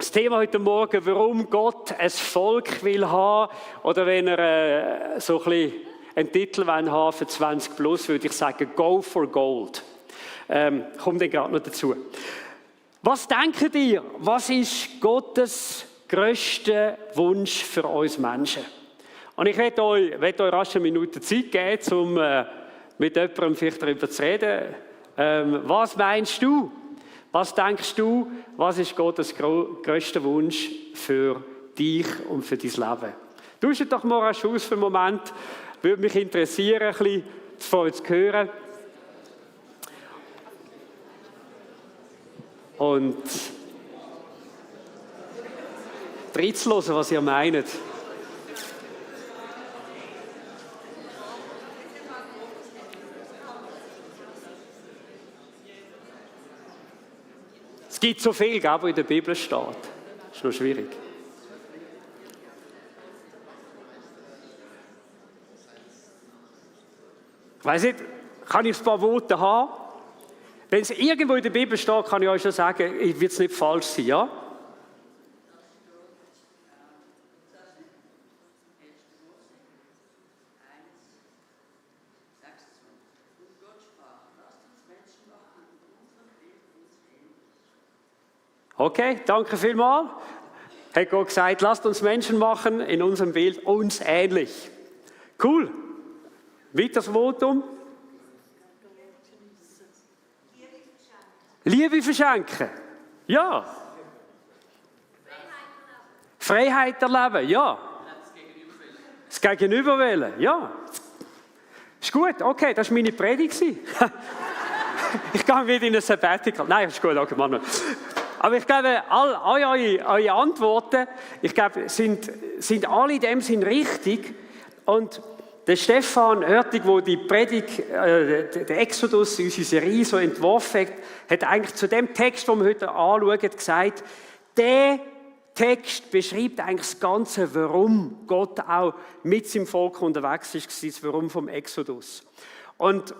das Thema heute Morgen, warum Gott ein Volk will haben, oder wenn er so ein bisschen einen Titel haben für 20 plus, würde ich sagen, Go for Gold. Kommt dann gerade noch dazu. Was denkt ihr, was ist Gottes grösster Wunsch für uns Menschen? Und ich werde euch rasch eine Minute Zeit geben, um mit jemandem vielleicht darüber zu reden. Was meinst du? Was denkst du, was ist Gottes grösster Wunsch für dich und für dein Leben? Tauscht doch mal rasch aus für einen Moment. Würde mich interessieren, ein bisschen von euch zu hören. Und reinzuhören, was ihr meint. Es gibt so viel, was in der Bibel steht. Das ist noch schwierig. Ich weiss nicht, kann ich ein paar Worte haben? Wenn es irgendwo in der Bibel steht, kann ich euch schon sagen, wird es nicht falsch sein, ja? Okay, danke vielmals. Hat Gott gesagt, lasst uns Menschen machen in unserem Bild uns ähnlich. Cool. Weiteres Votum. Liebe verschenken. Ja. Freiheit erleben. Ja. Das Gegenüber wählen. Ja. Ist gut. Okay, das war meine Predigt. Ich gehe wieder in ein Sabbatical. Nein, ist gut. Okay, Mann. Aber ich glaube, all eure Antworten, ich glaube, sind alle in dem Sinn richtig. Und der Stefan Oertig, der die Predigt, der Exodus, unsere Serie so entworfen hat eigentlich zu dem Text, den wir heute anschauen, gesagt, der Text beschreibt eigentlich das Ganze, warum Gott auch mit seinem Volk unterwegs ist, das Warum vom Exodus. Und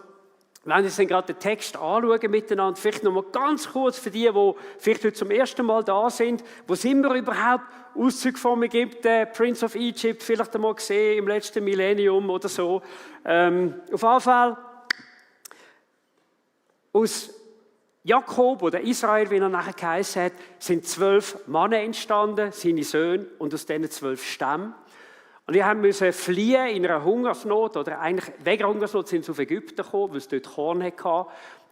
wenn wir uns dann gerade den Text anschauen miteinander, vielleicht noch mal ganz kurz für die vielleicht heute zum ersten Mal da sind, wo sind wir überhaupt? Auszüge vom Ägypten, Prince of Egypt, vielleicht einmal gesehen im letzten Millennium oder so. Auf jeden Fall aus Jakob oder Israel, wie er nachher geheißen hat, sind 12 Männer entstanden, seine Söhne, und aus diesen 12 Stämmen. Und die mussten fliehen in einer Hungersnot, oder eigentlich wegen der Hungersnot sind sie auf Ägypten gekommen, weil es dort Korn hatte,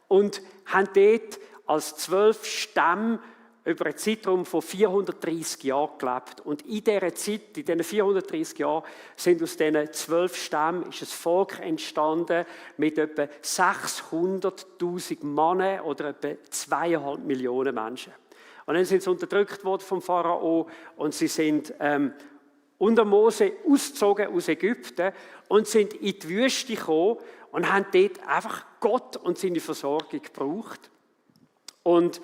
und haben dort als 12 Stämme über einen Zeitraum von 430 Jahren gelebt. Und in dieser Zeit, in diesen 430 Jahren, sind aus diesen 12 Stämmen ist ein Volk entstanden mit etwa 600'000 Männern oder etwa 2,5 Millionen Menschen. Und dann sind sie unterdrückt worden vom Pharao und sie sind unter Mose ausgezogen aus Ägypten und sind in die Wüste gekommen und haben dort einfach Gott und seine Versorgung gebraucht. Und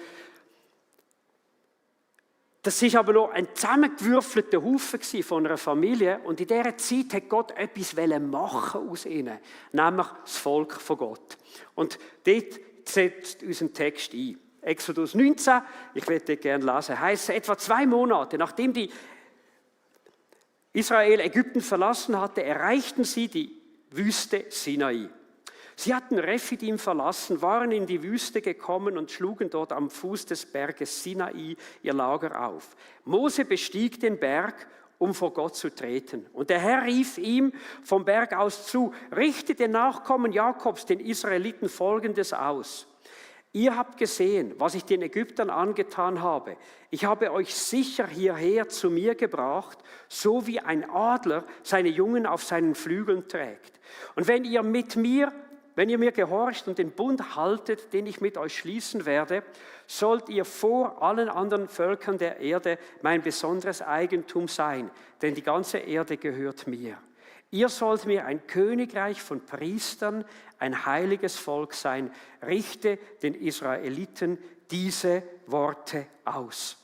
das war aber noch ein zusammengewürfelter Haufen von einer Familie. Und in dieser Zeit hat Gott etwas machen aus ihnen, nämlich das Volk von Gott. Und dort setzt unseren Text ein. Exodus 19, ich werde den gerne lesen, heisst, etwa 2 Monate, nachdem die Israel Ägypten verlassen hatte, erreichten sie die Wüste Sinai. Sie hatten Rephidim verlassen, waren in die Wüste gekommen und schlugen dort am Fuß des Berges Sinai ihr Lager auf. Mose bestieg den Berg, um vor Gott zu treten. Und der Herr rief ihm vom Berg aus zu: Richte den Nachkommen Jakobs, den Israeliten, Folgendes aus. Ihr habt gesehen, was ich den Ägyptern angetan habe. Ich habe euch sicher hierher zu mir gebracht, so wie ein Adler seine Jungen auf seinen Flügeln trägt. Und wenn ihr mir gehorcht und den Bund haltet, den ich mit euch schließen werde, sollt ihr vor allen anderen Völkern der Erde mein besonderes Eigentum sein, denn die ganze Erde gehört mir. Ihr sollt mir ein Königreich von Priestern, ein heiliges Volk sein. Richte den Israeliten diese Worte aus.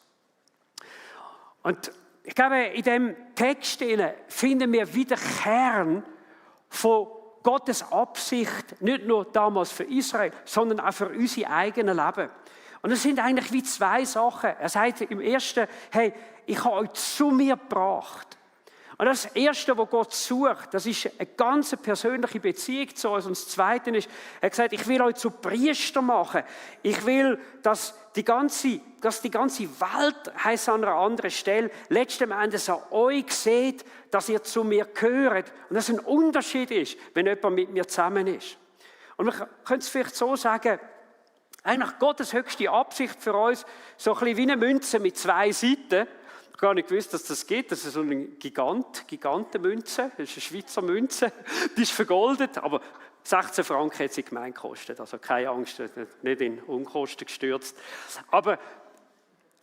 Und ich glaube, in diesem Text finden wir wieder Kern von Gottes Absicht, nicht nur damals für Israel, sondern auch für unser eigenes Leben. Und es sind eigentlich wie zwei Sachen. Er sagt im ersten, hey, ich habe euch zu mir gebracht. Und das Erste, was Gott sucht, das ist eine ganz persönliche Beziehung zu uns. Und das Zweite ist, er hat gesagt, ich will euch zu Priester machen. Ich will, dass die ganze Welt, heisst an einer anderen Stelle, letzten Endes an euch seht, dass ihr zu mir gehört. Und dass ein Unterschied ist, wenn jemand mit mir zusammen ist. Und man könnte es vielleicht so sagen, eigentlich Gottes höchste Absicht für uns, so ein bisschen wie eine Münze mit zwei Seiten. Ich habe gar nicht gewusst, dass das geht. Das ist so eine Gigantenmünze. Das ist eine Schweizer Münze. Die ist vergoldet, aber 16 Franken hat sie gemeint gekostet. Also keine Angst, nicht in Unkosten gestürzt. Aber,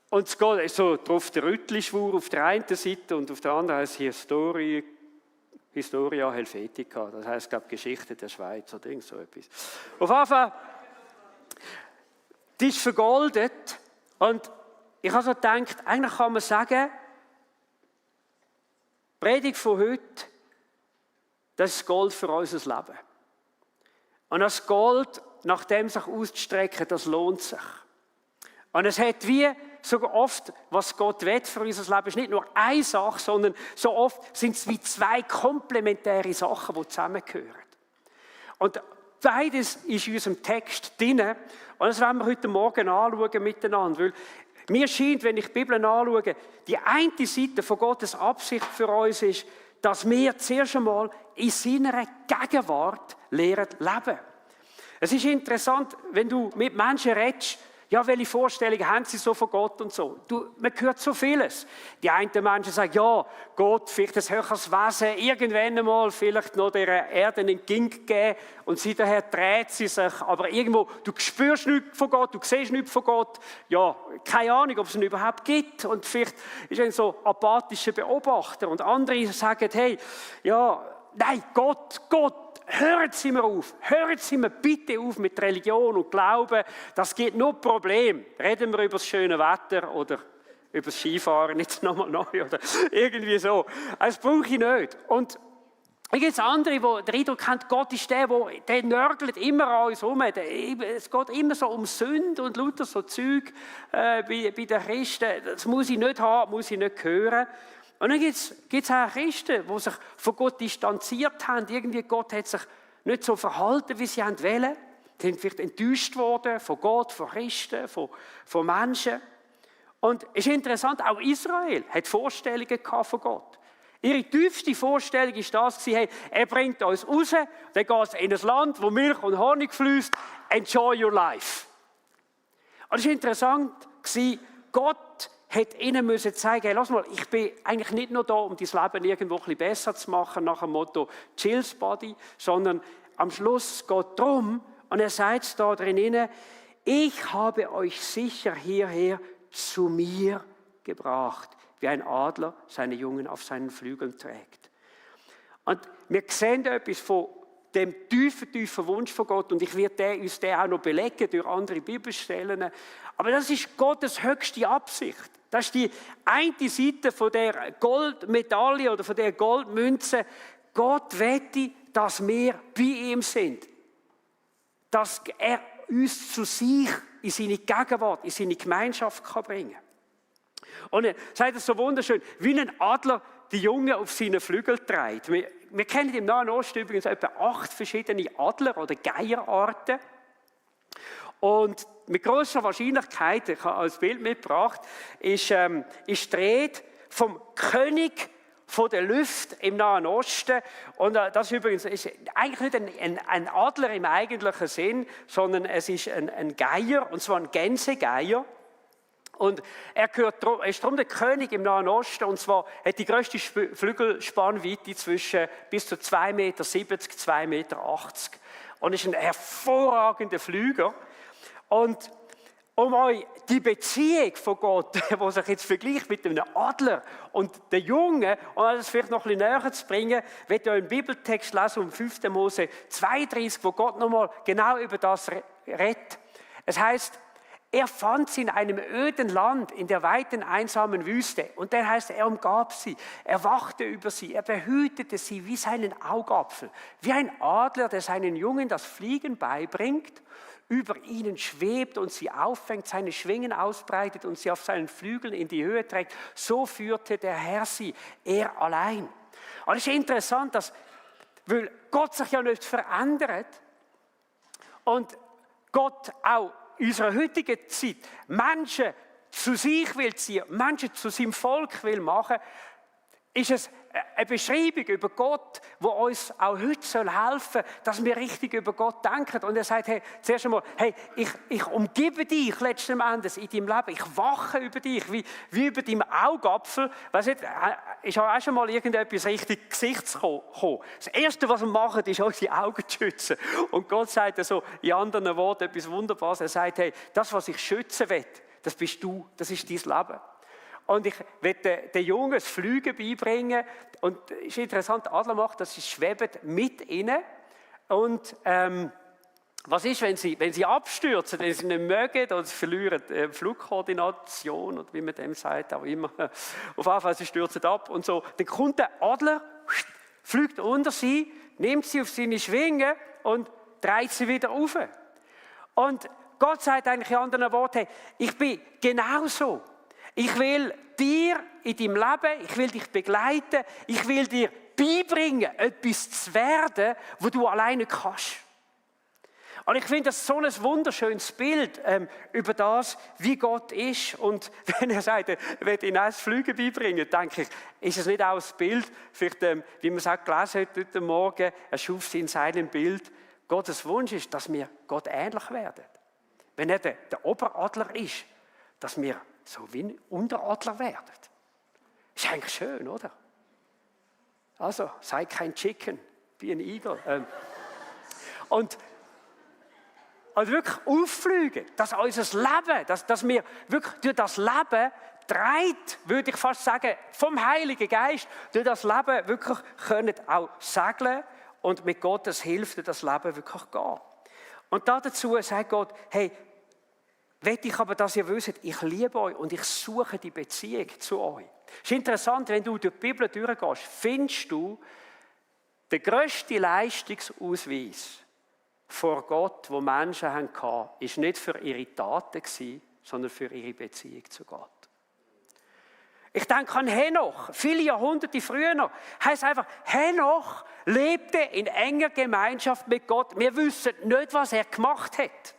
und es geht so drauf der Rüttli-Schwur auf der einen Seite und auf der anderen heißt Historia Helvetica. Das heisst, ich glaube, Geschichte der Schweiz oder irgend so etwas. Auf jeden Fall, die ist vergoldet und ich habe so gedacht, eigentlich kann man sagen, die Predigt von heute, das ist Gold für unser Leben. Und das Gold, nach dem sich auszustrecken, das lohnt sich. Und es hat wie so oft, was Gott will für unser Leben, ist nicht nur eine Sache, sondern so oft sind es wie zwei komplementäre Sachen, die zusammengehören. Und beides ist in unserem Text drin. Und das werden wir heute Morgen anschauen miteinander. Weil mir scheint, wenn ich die Bibel anschaue, die eine Seite von Gottes Absicht für uns ist, dass wir zuerst einmal in seiner Gegenwart lernen leben. Es ist interessant, wenn du mit Menschen redest, ja, welche Vorstellungen haben sie so von Gott und so? Man hört so vieles. Die einen Menschen sagen, ja, Gott, vielleicht ein höheres Wesen, irgendwann einmal vielleicht noch der Erde einen Gink geben und seither dreht sie sich. Aber irgendwo, du spürst nichts von Gott, du siehst nichts von Gott. Ja, keine Ahnung, ob es ihn überhaupt gibt. Und vielleicht ist er ein so apathischer Beobachter. Und andere sagen, hey, ja, nein, Gott, hören Sie mir auf, hören Sie mir bitte auf mit Religion und Glauben, das gibt nur Probleme. Reden wir über das schöne Wetter oder über das Skifahren jetzt nochmal neu oder irgendwie so. Das brauche ich nicht. Und dann gibt es andere, die den Eindruck haben, Gott ist der nörgelt immer an uns herum. Es geht immer so um Sünde und lauter so Zeug bei den Christen. Das muss ich nicht haben, muss ich nicht hören. Und dann gibt es auch Christen, die sich von Gott distanziert haben. Irgendwie Gott hat sich nicht so verhalten, wie sie wollen. Sie sind vielleicht enttäuscht worden von Gott, von Christen, von Menschen. Und es ist interessant, auch Israel hat Vorstellungen von Gott. Ihre tiefste Vorstellung war das, hey, er bringt uns raus, dann geht es in ein Land, wo Milch und Honig fließt. Enjoy your life. Und es war interessant, Gott hat ihnen müssen zeigen, hey, lass mal, ich bin eigentlich nicht nur da, um dein Leben irgendwo ein bisschen besser zu machen, nach dem Motto Chills Body, sondern am Schluss geht es darum, und er sagt es da drinnen, ich habe euch sicher hierher zu mir gebracht, wie ein Adler seine Jungen auf seinen Flügeln trägt. Und wir sehen etwas von dem tiefen Wunsch von Gott, und ich werde uns den auch noch belegen durch andere Bibelstellen. Aber das ist Gottes höchste Absicht. Das ist die eine Seite von der Goldmedaille oder von der Goldmünze. Gott wette, dass wir bei ihm sind. Dass er uns zu sich in seine Gegenwart, in seine Gemeinschaft bringen kann. Und er sagt es so wunderschön, wie ein Adler die Jungen auf seinen Flügel trägt. Wir kennen im Nahen Osten übrigens etwa 8 verschiedene Adler- oder Geierarten. Und mit grosser Wahrscheinlichkeit, ich habe als Bild mitgebracht, ist die Rede vom König von der Luft im Nahen Osten. Und das übrigens ist eigentlich nicht ein Adler im eigentlichen Sinn, sondern es ist ein Geier, und zwar ein Gänsegeier. Und er ist darum der König im Nahen Osten, und zwar hat die grösste Flügelspannweite zwischen bis zu 2,70 Meter, 2,80 Meter. Und ist ein hervorragender Flüger. Und um euch die Beziehung von Gott, die sich jetzt vergleicht mit einem Adler und den Jungen, und das vielleicht noch ein bisschen näher zu bringen, wird ich einen Bibeltext lesen, um 5. Mose 32, wo Gott nochmal genau über das redet. Es heisst, er fand sie in einem öden Land, in der weiten, einsamen Wüste. Und dann heißt er umgab sie, er wachte über sie, er behütete sie wie seinen Augapfel, wie ein Adler, der seinen Jungen das Fliegen beibringt, über ihnen schwebt und sie auffängt, seine Schwingen ausbreitet und sie auf seinen Flügeln in die Höhe trägt. So führte der Herr sie, er allein. Und es ist interessant, dass, weil Gott sich ja nicht verändert und Gott auch in unserer heutigen Zeit Menschen zu sich will ziehen, Menschen zu seinem Volk will machen, ist es eine Beschreibung über Gott, die uns auch heute helfen soll, dass wir richtig über Gott denken. Und er sagt, hey, zuerst einmal, hey, ich umgebe dich letzten Endes in deinem Leben. Ich wache über dich, wie über deinem Augapfel. Weißt du, ist auch schon mal irgendetwas richtig Gesichts gekommen. Das Erste, was wir machen, ist, unsere Augen zu schützen. Und Gott sagt so in anderen Worten etwas Wunderbares. Er sagt, hey, das, was ich schützen will, das bist du, das ist dein Leben. Und ich werde den Jungen das Fliegen beibringen. Und es ist interessant, Adler macht das, sie schweben mit ihnen. Und was ist, wenn sie abstürzen, wenn sie nicht mögen oder sie verlieren Flugkoordination oder wie man dem sagt, auch immer. Auf jeden Fall, sie stürzen ab und so. Dann kommt der Adler, fliegt unter sie, nimmt sie auf seine Schwingen und dreht sie wieder auf. Und Gott sagt eigentlich in anderen Worten, hey, ich bin genauso. Ich will dir in deinem Leben, ich will dich begleiten, ich will dir beibringen, etwas zu werden, wo du alleine kannst. Und ich finde das so ein wunderschönes Bild über das, wie Gott ist. Und wenn er sagt, er will ihnen das Fliegen beibringen, denke ich, ist es nicht auch ein Bild, vielleicht, wie man es auch gelesen hat heute Morgen, er schuf sie in seinem Bild. Gottes Wunsch ist, dass wir Gott ähnlich werden. Wenn er der Oberadler ist, dass wir so wie ein Unteradler werden. Ist eigentlich schön, oder? Also, sei kein Chicken, wie ein Igel. Und also wirklich auffliegen, dass unser Leben, dass wir wirklich durch das Leben treibt, würde ich fast sagen, vom Heiligen Geist, durch das Leben wirklich können auch segeln und mit Gottes Hilfe durch das Leben wirklich gehen. Und dazu sagt Gott, hey, will ich aber, dass ihr wisst, ich liebe euch und ich suche die Beziehung zu euch. Es ist interessant, wenn du durch die Bibel durchgehst, findest du den grössten Leistungsausweis vor Gott, wo Menschen hatten, war nicht für ihre Taten, sondern für ihre Beziehung zu Gott. Ich denke an Henoch, viele Jahrhunderte früher noch. Heißt einfach, Henoch lebte in enger Gemeinschaft mit Gott. Wir wissen nicht, was er gemacht hat.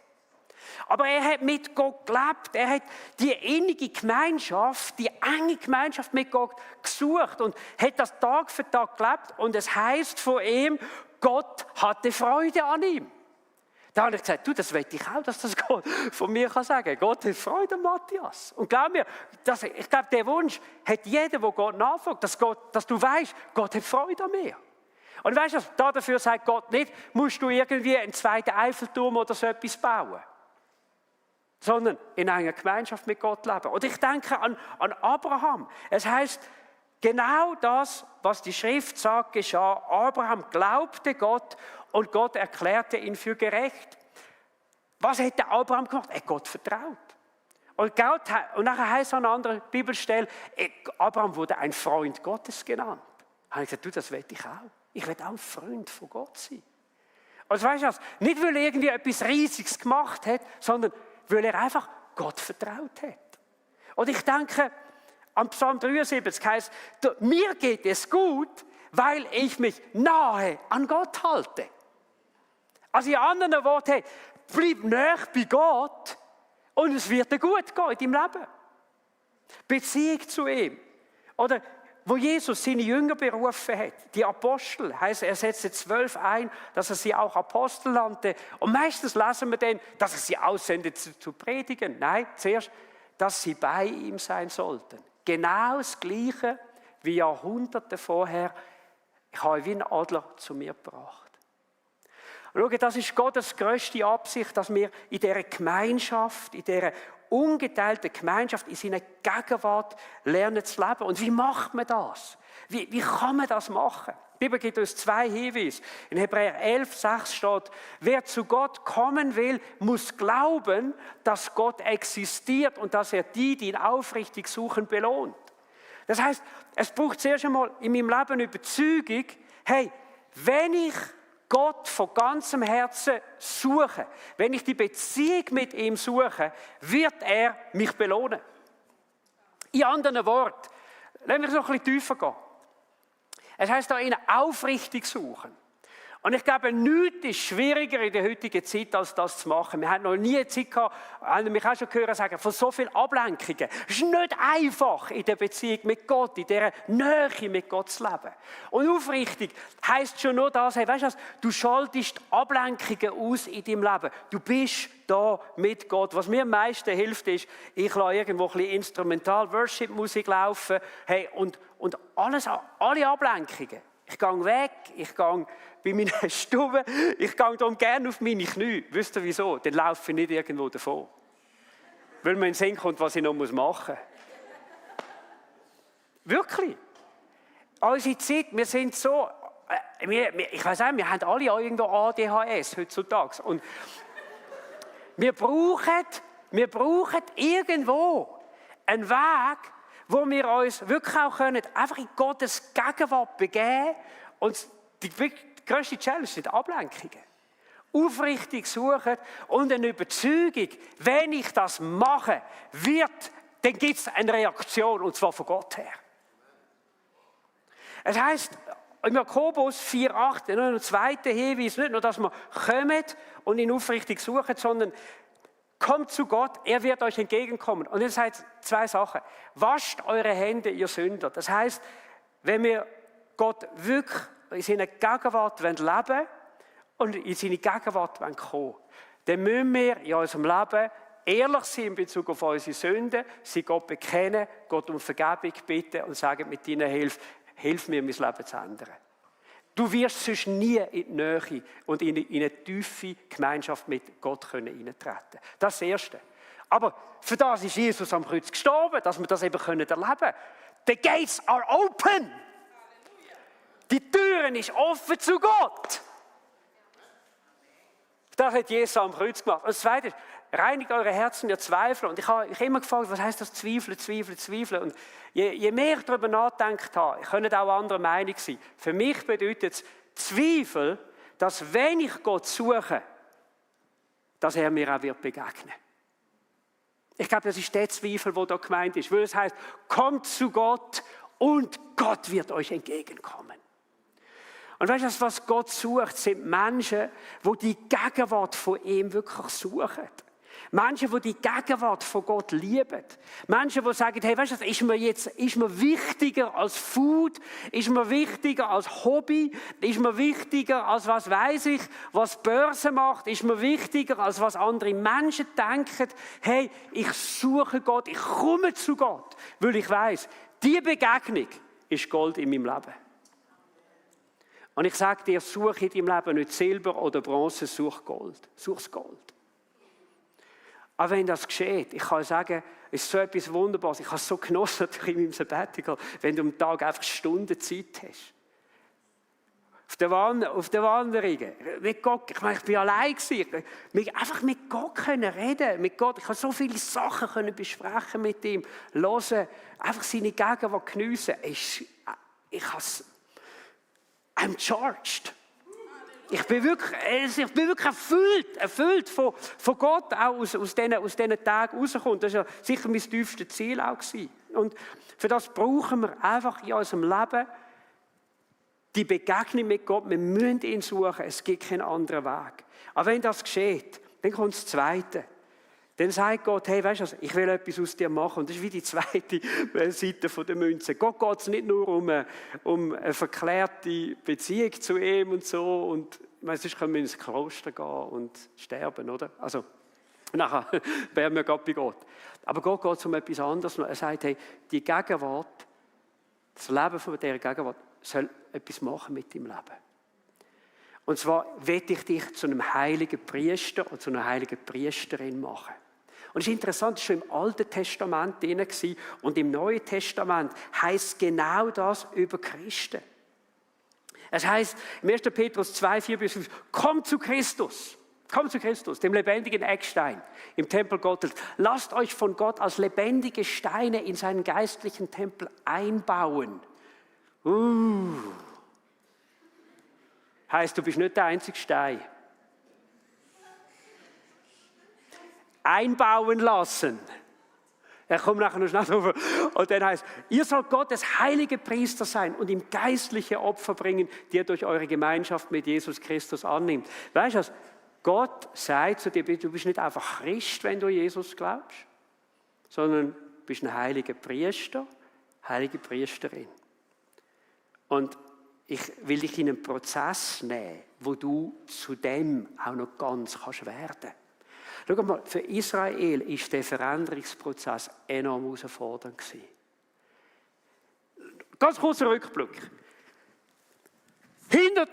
Aber er hat mit Gott gelebt, er hat die innige Gemeinschaft, die enge Gemeinschaft mit Gott gesucht und hat das Tag für Tag gelebt. Und es heisst von ihm, Gott hatte Freude an ihm. Da habe ich gesagt, du, das will ich auch, dass das Gott von mir kann sagen. Gott hat Freude an Matthias. Und glaub mir, ich glaube, der Wunsch hat jeder, der Gott nachfolgt, dass du weißt, Gott hat Freude an mir. Und weißt du, dafür sagt Gott nicht, musst du irgendwie einen zweiten Eiffelturm oder so etwas bauen. Sondern in einer Gemeinschaft mit Gott leben. Und ich denke an Abraham. Es heißt, genau das, was die Schrift sagt, geschah. Abraham glaubte Gott und Gott erklärte ihn für gerecht. Was hat der Abraham gemacht? Er hat Gott vertraut. Und nachher heißt es an einer anderen Bibelstelle, Abraham wurde ein Freund Gottes genannt. Da habe ich gesagt, du, das will ich auch. Ich will auch ein Freund von Gott sein. Also weißt du was? Nicht, weil er irgendwie etwas Riesiges gemacht hat, sondern weil er einfach Gott vertraut hat. Und ich denke, am Psalm 73 heißt, mir geht es gut, weil ich mich nahe an Gott halte. Also in anderen Worten, bleib nahe bei Gott und es wird dir gut gehen in deinem Leben. Beziehung zu ihm. Oder wo Jesus seine Jünger berufen hat, die Apostel, heisst, er setzte 12 ein, dass er sie auch Apostel nannte. Und meistens lesen wir dann, dass er sie aussendet zu predigen. Nein, zuerst, dass sie bei ihm sein sollten. Genau das Gleiche wie Jahrhunderte vorher. Ich habe wie ein Adler zu mir gebracht. Schau, das ist Gottes grösste Absicht, dass wir in dieser Gemeinschaft, in dieser ungeteilten Gemeinschaft, in seiner Gegenwart lernen zu leben. Und wie macht man das? Wie kann man das machen? Die Bibel gibt uns 2 Hinweise. In Hebräer 11,6 steht, wer zu Gott kommen will, muss glauben, dass Gott existiert und dass er die ihn aufrichtig suchen, belohnt. Das heißt, es braucht zuerst einmal in meinem Leben Überzeugung, hey, wenn ich Gott von ganzem Herzen suche, wenn ich die Beziehung mit ihm suche, wird er mich belohnen. In anderen Worten, lassen wir noch ein bisschen tiefer gehen. Es heisst da, ihn aufrichtig suchen. Und ich glaube, nichts ist schwieriger in der heutigen Zeit, als das zu machen. Wir haben noch nie eine Zeit gehabt, haben mich auch schon gehört sagen, von so vielen Ablenkungen. Es ist nicht einfach, in der Beziehung mit Gott, in dieser Nähe mit Gott zu leben. Und aufrichtig heisst schon nur das, hey, weißt du was, du schaltest Ablenkungen aus in deinem Leben. Du bist da mit Gott. Was mir am meisten hilft, ist, ich lasse irgendwo ein bisschen Instrumental-Worship-Musik laufen, hey, und alle Ablenkungen. Ich gehe weg, ich gehe bei meiner Stube, ich gehe darum gerne auf meine Knie. Wisst ihr wieso? Dann laufe ich nicht irgendwo davon. Weil mir in den Sinn kommt, was ich noch machen muss. Wirklich. Unsere Zeit, wir sind so, ich weiss auch, wir haben alle irgendwo ADHS heutzutage. Und wir brauchen irgendwo einen Weg, wo wir uns wirklich auch können, einfach in Gottes Gegenwart begeben. Und die grösste Challenge sind Ablenkungen. Aufrichtig suchen und eine Überzeugung, wenn ich das mache, dann gibt es eine Reaktion, und zwar von Gott her. Es heisst, in Jakobus 4,8, noch ein zweiter Hinweis, nicht nur, dass wir kommen und ihn aufrichtig suchen, sondern kommt zu Gott, er wird euch entgegenkommen. Und er sagt 2 Sachen. Wascht eure Hände, ihr Sünder. Das heisst, wenn wir Gott wirklich in seiner Gegenwart leben wollen und in seine Gegenwart kommen wollen, dann müssen wir in unserem Leben ehrlich sein in Bezug auf unsere Sünden, sie Gott bekennen, Gott um Vergebung bitten und sagen, mit deiner Hilfe, hilf mir, mein Leben zu ändern. Du wirst sonst nie in die Nähe und in eine tiefe Gemeinschaft mit Gott eintreten können. Das ist das Erste. Aber für das ist Jesus am Kreuz gestorben, dass wir das eben erleben können. The gates are open. Die Türen ist offen zu Gott. Das hat Jesus am Kreuz gemacht. Und das Zweite ist, reinigt eure Herzen der Zweifel. Und ich habe immer gefragt, was heisst das Zweifeln? Und je mehr ich darüber nachgedacht habe, ich könnte auch anderer Meinung sein. Für mich bedeutet es Zweifel, dass wenn ich Gott suche, dass er mir auch begegnen wird. Ich glaube, das ist der Zweifel, der da gemeint ist. Weil es heisst, kommt zu Gott und Gott wird euch entgegenkommen. Und weißt du, was Gott sucht, sind Menschen, die die Gegenwart von ihm wirklich suchen. Menschen, die die Gegenwart von Gott lieben. Menschen, die sagen, hey, weißt du, ist mir wichtiger als Food, ist mir wichtiger als Hobby, ist mir wichtiger als was weiß ich, was Börse macht, ist mir wichtiger als was andere Menschen denken. Hey, ich suche Gott, ich komme zu Gott, weil ich weiss, diese Begegnung ist Gold in meinem Leben. Und ich sage dir, suche in deinem Leben nicht Silber oder Bronze, such Gold. Such's Gold. Aber wenn das geschieht, ich kann sagen, es ist so etwas Wunderbares. Ich habe es so genossen in meinem Sabbatical, wenn du am Tag einfach Stunden Zeit hast. Auf der Wanderungen, mit Gott, ich meine, ich bin allein gewesen, einfach mit Gott können reden, mit Gott, ich habe so viele Sachen können besprechen mit ihm, hören, einfach seine Gegenwart geniessen. I'm charged. Ich bin wirklich erfüllt von Gott, auch aus diesen Tagen rauskommt. Das war ja sicher mein tiefstes Ziel auch gewesen. Und für das brauchen wir einfach in unserem Leben die Begegnung mit Gott. Wir müssen ihn suchen, es gibt keinen anderen Weg. Aber wenn das geschieht, dann kommt das Zweite. Dann sagt Gott, hey, weißt du, ich will etwas aus dir machen. Und das ist wie die zweite Seite der Münze. Gott geht es nicht nur um eine verklärte Beziehung zu ihm und so. Und sonst können wir ins Kloster gehen und sterben, oder? Also, nachher wären wir Gott bei Gott. Aber Gott geht es um etwas anderes. Er sagt, hey, die Gegenwart, das Leben von dieser Gegenwart soll etwas machen mit deinem Leben. Und zwar will ich dich zu einem heiligen Priester und zu einer heiligen Priesterin machen. Und es ist interessant, es war schon im Alten Testament drin und im Neuen Testament heisst genau das über Christen. Es heißt im 1. Petrus 2, 4-5, kommt zu Christus. Kommt zu Christus, dem lebendigen Eckstein im Tempel Gottes. Lasst euch von Gott als lebendige Steine in seinen geistlichen Tempel einbauen. Heißt, du bist nicht der einzige Stein. Einbauen lassen. Er kommt nachher noch schnell drauf. Und dann heißt, ihr sollt Gottes heilige Priester sein und ihm geistliche Opfer bringen, die ihr durch eure Gemeinschaft mit Jesus Christus annimmt. Weißt du was? Gott sagt zu dir, du bist nicht einfach Christ, wenn du Jesus glaubst, sondern du bist ein heiliger Priester, heilige Priesterin. Und ich will dich in einen Prozess nehmen, wo du zu dem auch noch ganz kannst werden. Schau mal, für Israel ist der Veränderungsprozess enorm herausfordernd gewesen. Ganz kurzer Rückblick. Hinter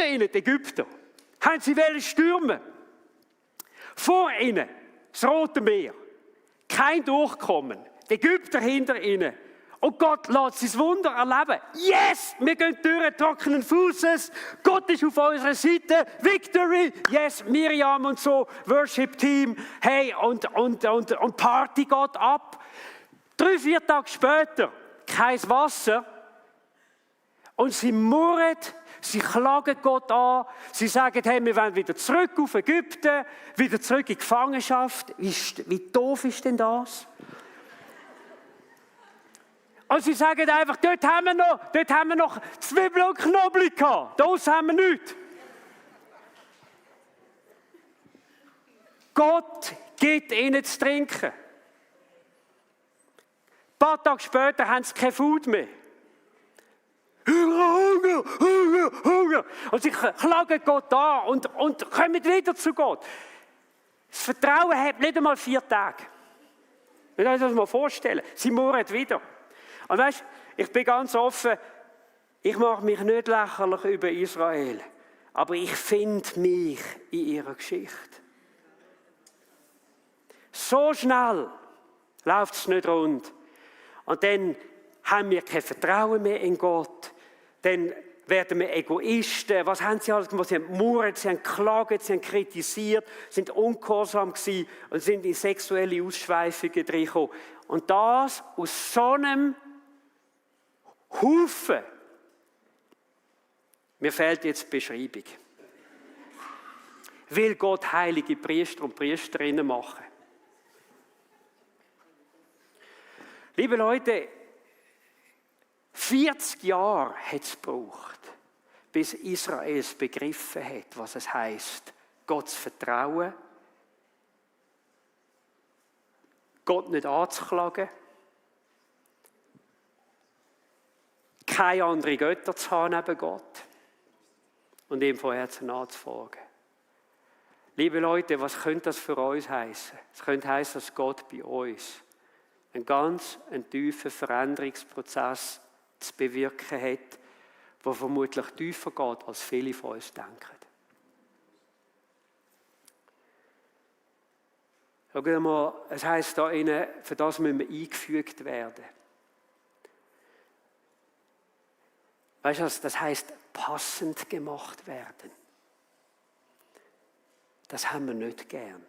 ihnen die Ägypter haben sie stürmen. Vor ihnen das Rote Meer. Kein Durchkommen. Die Ägypter hinter ihnen. Und Gott lässt sein Wunder erleben. Yes! Wir gehen durch trockenen Fußes. Gott ist auf unserer Seite. Victory! Yes! Miriam und so, Worship-Team. Hey, und Party geht ab. 3-4 Tage später, kein Wasser. Und sie murren, sie klagen Gott an. Sie sagen, hey, wir wollen wieder zurück auf Ägypten, wieder zurück in die Gefangenschaft. Wie doof ist denn das? Und sie sagen einfach, dort haben wir noch Zwiebeln und Knoblauch gehabt. Das haben wir nicht. Gott gibt ihnen zu trinken. Ein paar Tage später haben sie kein Food mehr. Hunger, Hunger, Hunger. Und sie klagen Gott an und kommen wieder zu Gott. Das Vertrauen hat nicht einmal 4 Tage. Ich kann das mal vorstellen. Sie murren wieder. Und weißt, ich bin ganz offen, ich mache mich nicht lächerlich über Israel, aber ich finde mich in ihrer Geschichte. So schnell läuft es nicht rund. Und dann haben wir kein Vertrauen mehr in Gott. Dann werden wir Egoisten. Was haben sie alles gemacht? Sie haben gemurrt, sie haben geklagt, sie haben kritisiert, sind ungehorsam gewesen und sind in sexuelle Ausschweifungen reingekommen. Und das aus so einem Haufen. Mir fehlt jetzt die Beschreibung. Will Gott heilige Priester und Priesterinnen machen? Liebe Leute, 40 Jahre hat es gebraucht, bis Israel begriffen hat, was es heisst, Gott zu vertrauen, Gott nicht anzuklagen, keine anderen Götter zu haben neben Gott und ihm von Herzen nachzufolgen. Liebe Leute, was könnte das für uns heißen? Es könnte heißen, dass Gott bei uns einen tiefen Veränderungsprozess zu bewirken hat, der vermutlich tiefer geht, als viele von uns denken. Schau mal, es heisst da innen, für das müssen wir eingefügt werden. Weißt du, das heisst, passend gemacht werden. Das haben wir nicht gern.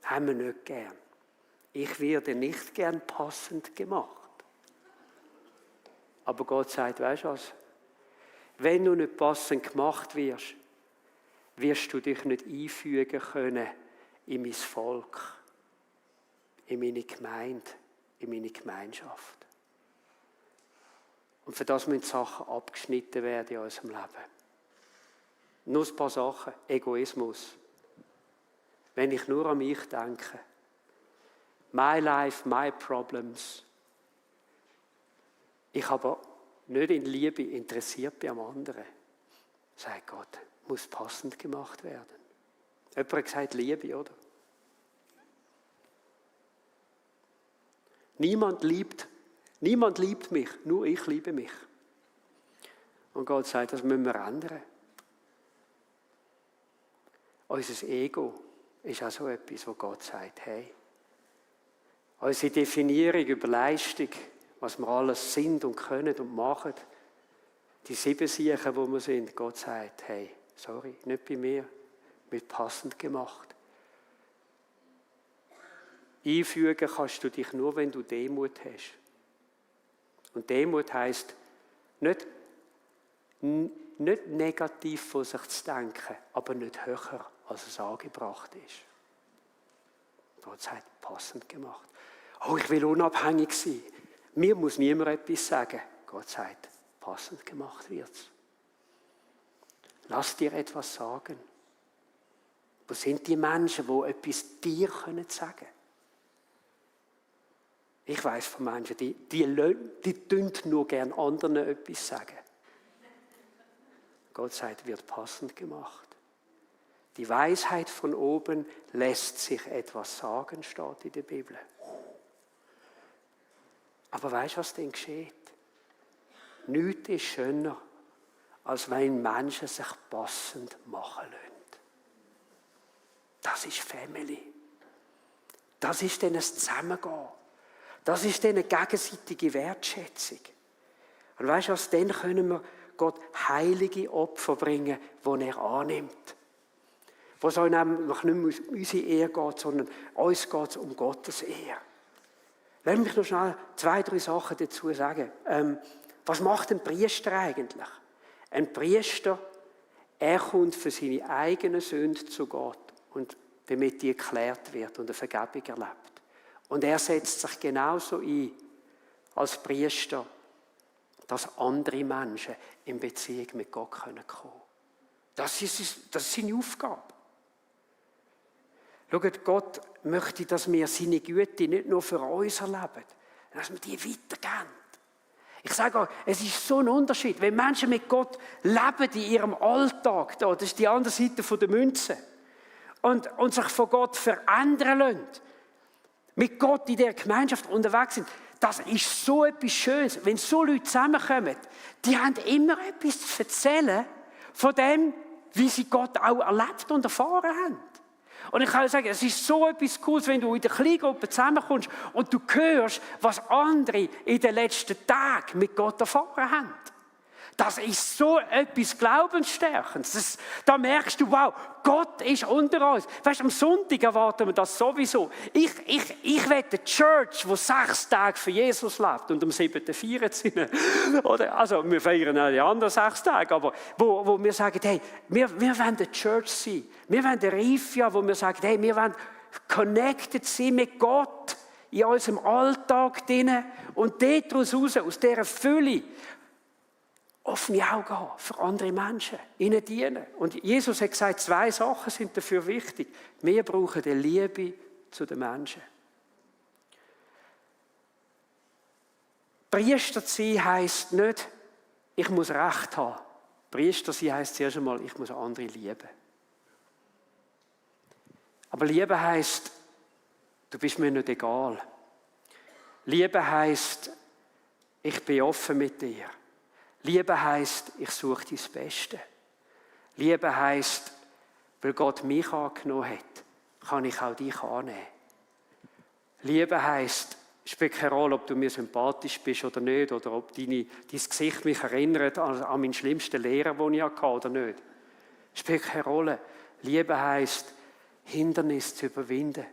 Haben wir nicht gern. Ich werde nicht gern passend gemacht. Aber Gott sagt, weißt du was? Wenn du nicht passend gemacht wirst, wirst du dich nicht einfügen können in mein Volk, in meine Gemeinde, in meine Gemeinschaft. Und für das müssen Sachen abgeschnitten werden in unserem Leben. Nur ein paar Sachen. Egoismus. Wenn ich nur an mich denke. My life, my problems. Ich aber nicht in Liebe interessiert bin am anderen. Sagt Gott, muss passend gemacht werden. Jemand hat gesagt, Liebe, oder? Niemand liebt mich, nur ich liebe mich. Und Gott sagt, das müssen wir ändern. Unser Ego ist auch so etwas, wo Gott sagt, hey, unsere Definierung über Leistung, was wir alles sind und können und machen, Die 7 Siechen, wo wir sind, Gott sagt, hey, sorry, nicht bei mir, wird passend gemacht. Einfügen kannst du dich nur, wenn du Demut hast. Und Demut heisst, nicht negativ von sich zu denken, aber nicht höher, als es angebracht ist. Gott sagt, passend gemacht. Oh, ich will unabhängig sein. Mir muss niemand etwas sagen. Gott sagt, passend gemacht wird's. Lass dir etwas sagen. Wo sind die Menschen, die etwas dir sagen können? Ich weiss von Menschen, die tun nur gern anderen etwas sagen. Gott sagt, wird passend gemacht. Die Weisheit von oben lässt sich etwas sagen, steht in der Bibel. Aber weißt du, was denn geschieht? Nichts ist schöner, als wenn Menschen sich passend machen lassen. Das ist Family. Das ist dann ein Zusammengehen. Das ist dann eine gegenseitige Wertschätzung. Und weißt du was, dann können wir Gott heilige Opfer bringen, die er annimmt. Wo es nämlich nicht mehr um unsere Ehre geht, sondern uns geht es um Gottes Ehre. Lass mich noch schnell 2, 3 Sachen dazu sagen. Was macht ein Priester eigentlich? Ein Priester, er kommt für seine eigenen Sünden zu Gott, und damit die geklärt wird und eine Vergebung erlebt. Und er setzt sich genauso ein als Priester, dass andere Menschen in Beziehung mit Gott kommen können. Das ist seine Aufgabe. Schaut, Gott möchte, dass wir seine Güte nicht nur für uns erleben, dass wir die weitergeben. Ich sage euch, es ist so ein Unterschied, wenn Menschen mit Gott leben in ihrem Alltag, das ist die andere Seite der Münze, und sich von Gott verändern lassen, mit Gott in der Gemeinschaft unterwegs sind, das ist so etwas Schönes. Wenn so Leute zusammenkommen, die haben immer etwas zu erzählen von dem, wie sie Gott auch erlebt und erfahren haben. Und ich kann sagen, es ist so etwas Cooles, wenn du in der Kleingruppe zusammenkommst und du hörst, was andere in den letzten Tagen mit Gott erfahren haben. Das ist so etwas Glaubensstärkendes. Da merkst du, wow, Gott ist unter uns. Weißt du, am Sonntag erwarten wir das sowieso. Ich will eine Church, die 6 Tage für Jesus lebt und am 7. feiern sie. Oder, also, wir feiern auch die anderen 6 Tage, aber wo wir sagen, hey, wir wollen eine Church sein. Wir wollen eine Rifia, wo wir sagen, hey, wir wollen connected sein mit Gott in unserem Alltag drin und daraus raus, aus dieser Fülle, offene Augen haben für andere Menschen, ihnen dienen. Und Jesus hat gesagt, 2 Sachen sind dafür wichtig. Wir brauchen die Liebe zu den Menschen. Priester sein heisst nicht, ich muss Recht haben. Priester sein heisst zuerst einmal, ich muss andere lieben. Aber Liebe heisst, du bist mir nicht egal. Liebe heisst, ich bin offen mit dir. Liebe heisst, ich suche dein Beste. Liebe heisst, weil Gott mich angenommen hat, kann ich auch dich annehmen. Liebe heisst, es spielt keine Rolle, ob du mir sympathisch bist oder nicht, oder ob dein Gesicht mich erinnert an meinen schlimmsten Lehrer, den ich hatte oder nicht. Es spielt keine Rolle. Liebe heisst, Hindernisse zu überwinden.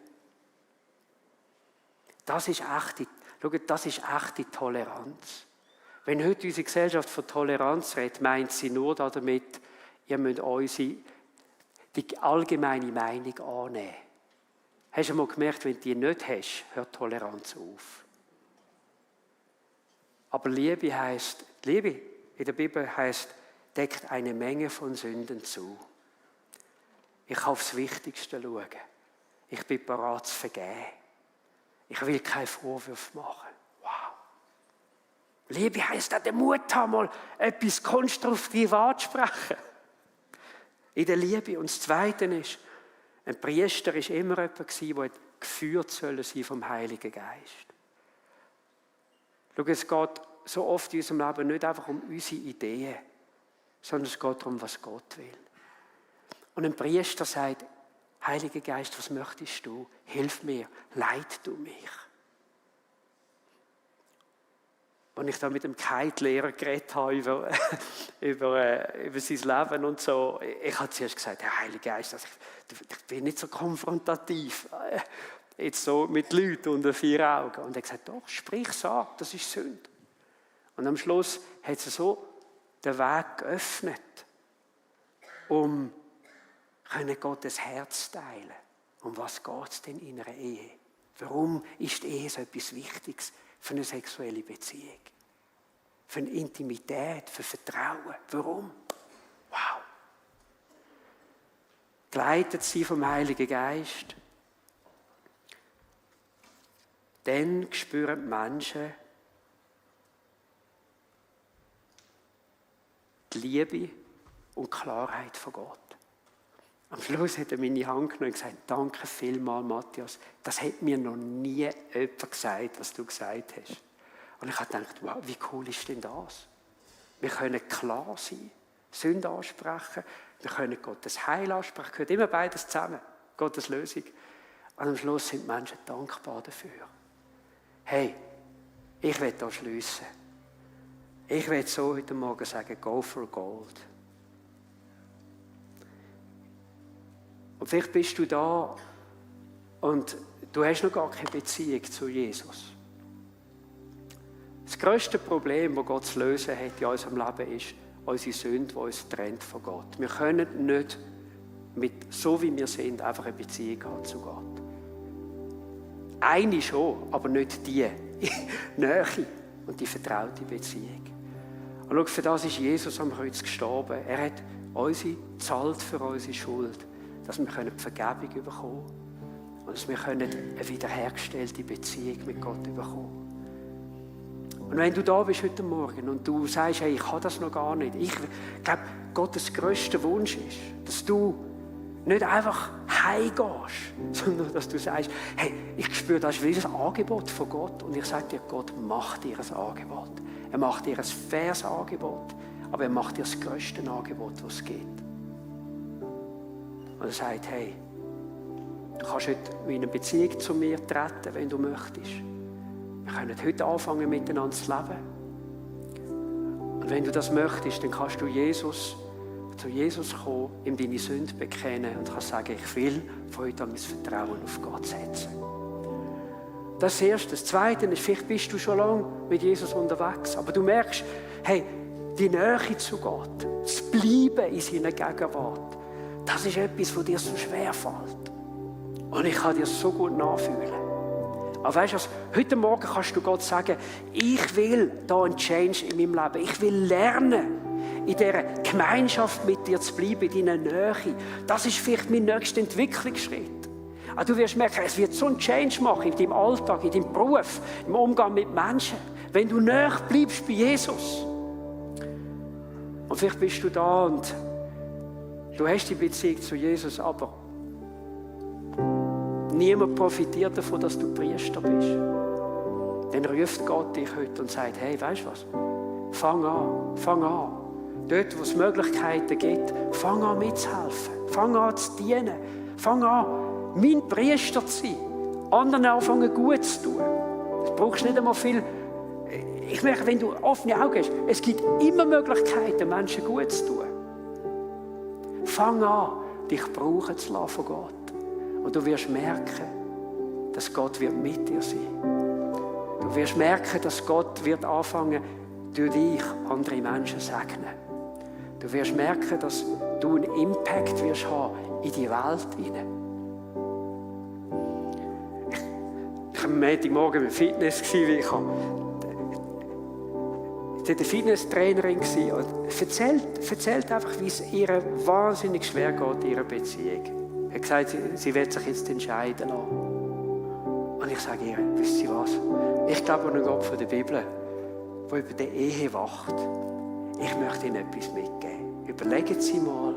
Das ist echte Toleranz. Wenn heute unsere Gesellschaft von Toleranz redet, meint sie nur damit, ihr müsst die allgemeine Meinung annehmen. Hast du mal gemerkt, wenn du die nicht hast, hört Toleranz auf. Aber Liebe in der Bibel heisst, deckt eine Menge von Sünden zu. Ich kann aufs Wichtigste schauen. Ich bin bereit zu vergeben. Ich will keine Vorwürfe machen. Liebe heisst auch den Mut haben, mal etwas konstruktiv anzusprechen. In der Liebe. Und das Zweite ist, ein Priester war immer jemand, der geführt sein vom Heiligen Geist. Schau, es geht so oft in unserem Leben nicht einfach um unsere Ideen, sondern es geht darum, was Gott will. Und ein Priester sagt, Heiliger Geist, was möchtest du? Hilf mir, leit du mich. als ich da mit dem Kite-Lehrer geredet habe über sein Leben und so, ich habe zuerst gesagt, Herr Heiliger Geist, ich bin nicht so konfrontativ, jetzt so mit Leuten unter 4 Augen. Und er hat gesagt, doch, sprich, sag, das ist Sünde. Und am Schluss hat sie so den Weg geöffnet, um Gottes Herz zu teilen. Um was geht es denn in einer Ehe? Warum ist die Ehe so etwas Wichtiges für eine sexuelle Beziehung? Für eine Intimität, für Vertrauen. Warum? Wow. Geleitet sie vom Heiligen Geist. Dann spüren die Menschen die Liebe und Klarheit von Gott. Am Schluss hat er meine Hand genommen und gesagt, danke vielmals, Matthias. Das hat mir noch nie jemand gesagt, was du gesagt hast. Und ich habe gedacht, wow, wie cool ist denn das? Wir können klar sein, Sünde ansprechen, wir können Gottes Heil ansprechen, gehört immer beides zusammen, Gottes Lösung. Und am Schluss sind die Menschen dankbar dafür. Hey, ich will hier schliessen. Ich will so heute Morgen sagen, go for gold. Und vielleicht bist du da und du hast noch gar keine Beziehung zu Jesus. Das grösste Problem, das Gott zu lösen hat in unserem Leben, ist unsere Sünde, die uns trennt von Gott. Wir können nicht so wie wir sind, einfach eine Beziehung haben zu Gott. Eine schon, aber nicht die Nähe und die vertraute Beziehung. Und schau, für das ist Jesus am Kreuz gestorben. Er hat uns gezahlt für unsere Schuld, dass wir die Vergebung bekommen können und dass wir eine wiederhergestellte Beziehung mit Gott bekommen. Und wenn du da bist heute Morgen und du sagst, hey, ich kann das noch gar nicht. Ich glaube, Gottes grösster Wunsch ist, dass du nicht einfach heimgehst, sondern dass du sagst, hey, ich spüre, das ist wie ein Angebot von Gott. Und ich sage dir, Gott macht dir ein Angebot. Er macht dir ein faires Angebot, aber er macht dir das grösste Angebot, was es gibt. Und er sagt, hey, du kannst heute in eine Beziehung zu mir treten, wenn du möchtest. Wir können heute anfangen, miteinander zu leben. Und wenn du das möchtest, dann kannst du zu Jesus kommen, ihm deine Sünde bekennen und kannst sagen, ich will von heute an mein Vertrauen auf Gott setzen. Das ist das Erste. Das Zweite ist, vielleicht bist du schon lange mit Jesus unterwegs, aber du merkst, hey, die Nähe zu Gott, das Bleiben in seiner Gegenwart, das ist etwas, was dir so schwer fällt. Und ich kann dir so gut nachfühlen. Aber weißt du, heute Morgen kannst du Gott sagen, ich will da einen Change in meinem Leben. Ich will lernen, in dieser Gemeinschaft mit dir zu bleiben, in deiner Nähe. Das ist vielleicht mein nächster Entwicklungsschritt. Aber du wirst merken, es wird so einen Change machen in deinem Alltag, in deinem Beruf, im Umgang mit Menschen, wenn du näher bleibst bei Jesus. Und vielleicht bist du da und du hast die Beziehung zu Jesus, aber niemand profitiert davon, dass du Priester bist. Dann ruft Gott dich heute und sagt, hey, weißt du was? Fang an. Dort, wo es Möglichkeiten gibt, fang an mitzuhelfen. Fang an zu dienen. Fang an, mein Priester zu sein. Anderen anfangen gut zu tun. Du brauchst nicht einmal viel. Ich merke, wenn du offene Augen hast, es gibt immer Möglichkeiten, Menschen gut zu tun. Fang an, dich brauchen zu lassen von Gott. Und du wirst merken, dass Gott wird mit dir sein. Du wirst merken, dass Gott wird anfangen, durch dich andere Menschen zu segnen. Du wirst merken, dass du einen Impact wirst haben in die Welt hinein. Ich war am Montagmorgen im Fitness, weil ich eine Fitnesstrainerin war und erzählt einfach, wie es ihr wahnsinnig schwer geht in ihrer Beziehung. Er hat gesagt, sie wird sich jetzt entscheiden lassen. Und ich sage ihr, wisst Sie was? Ich glaube an einen Gott von der Bibel, der über die Ehe wacht. Ich möchte Ihnen etwas mitgeben. Überlegen Sie mal,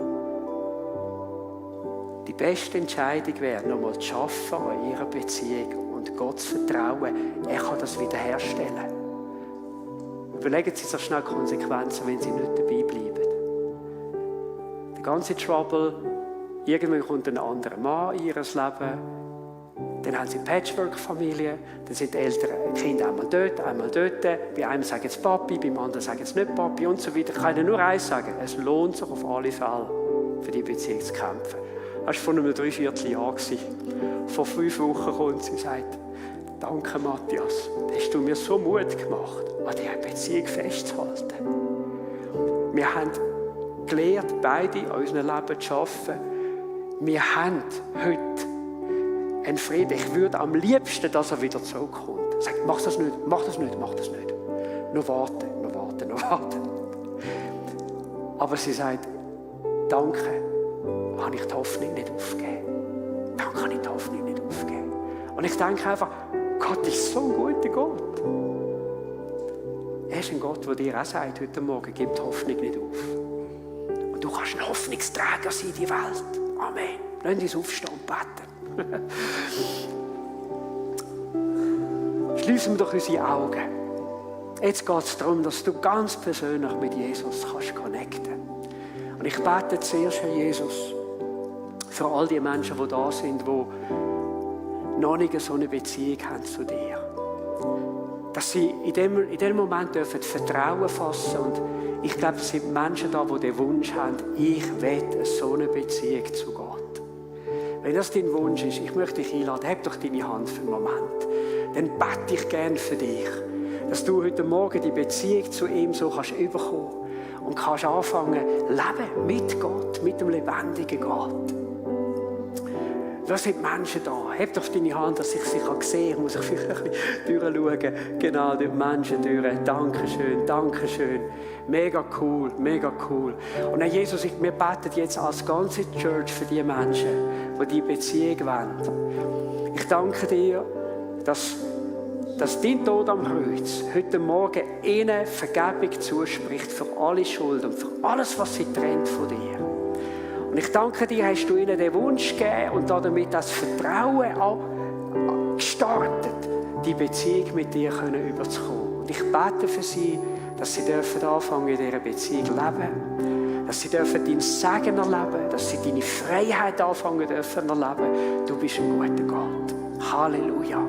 die beste Entscheidung wäre, nochmal zu arbeiten an Ihrer Beziehung und Gott zu vertrauen, er kann das wiederherstellen. Überlegen Sie sich schnell Konsequenzen, wenn Sie nicht dabei bleiben. Der ganze Trouble, irgendwann kommt ein anderer Mann in ihr Leben Dann haben sie Patchwork-Familie, dann sind die Eltern, die Kinder einmal dort. Bei einem sagen sie Papi, beim anderen sagen sie nicht Papi und so weiter. Ich kann Ihnen nur eins sagen, es lohnt sich auf alle Fälle, für die Beziehung zu kämpfen. Das war vor einem 3/4 Jahr. Vor 5 Wochen kommt sie und sagt, danke Matthias, hast du mir so Mut gemacht, an dieser Beziehung festzuhalten. Wir haben gelernt, beide in unserem Leben zu arbeiten. Wir haben heute einen Frieden. Ich würde am liebsten, dass er wieder zurückkommt. Sagt, mach das nicht. Nur warten. Aber sie sagt, danke, habe ich die Hoffnung nicht aufgegeben. Und ich denke einfach, Gott ist so ein guter Gott. Er ist ein Gott, der dir auch sagt, heute Morgen, gib die Hoffnung nicht auf. Und du kannst ein Hoffnungsträger sein in die Welt. Amen. Lass uns aufstehen und beten. Schließen wir doch unsere Augen. Jetzt geht es darum, dass du ganz persönlich mit Jesus kannst connecten. Und ich bete zuerst, Herr Jesus, für all die Menschen, die da sind, die noch nicht so eine Beziehung haben zu dir. Dass sie in dem Moment dürfen Vertrauen fassen. Und ich glaube, es sind Menschen da, die den Wunsch haben, ich will so eine Beziehung zu Gott. Wenn das dein Wunsch ist, ich möchte dich einladen, heb doch deine Hand für einen Moment. Dann bete ich gerne für dich, dass du heute Morgen die Beziehung zu ihm so kannst überkommen und kannst anfangen, leben mit Gott, mit dem lebendigen Gott. Da sind Menschen da. Heb doch deine Hand, dass ich sie sehen kann. Ich muss ich vielleicht ein bisschen durchschauen. Genau, durch Menschen durch. Dankeschön. Mega cool. Und Herr Jesus, wir beten jetzt als ganze Church für die Menschen, die diese Beziehung wollen. Ich danke dir, dass dein Tod am Kreuz heute Morgen ihnen Vergebung zuspricht für alle Schuld und für alles, was sie trennt von dir. Und ich danke dir, hast du ihnen den Wunsch gegeben und damit das Vertrauen gestartet, die Beziehung mit dir überzukommen. Und ich bete für sie, dass sie dürfen anfangen, in dieser Beziehung zu leben. Dass sie dürfen dein Segen erleben, dass sie deine Freiheit anfangen dürfen erleben. Du bist ein guter Gott. Halleluja.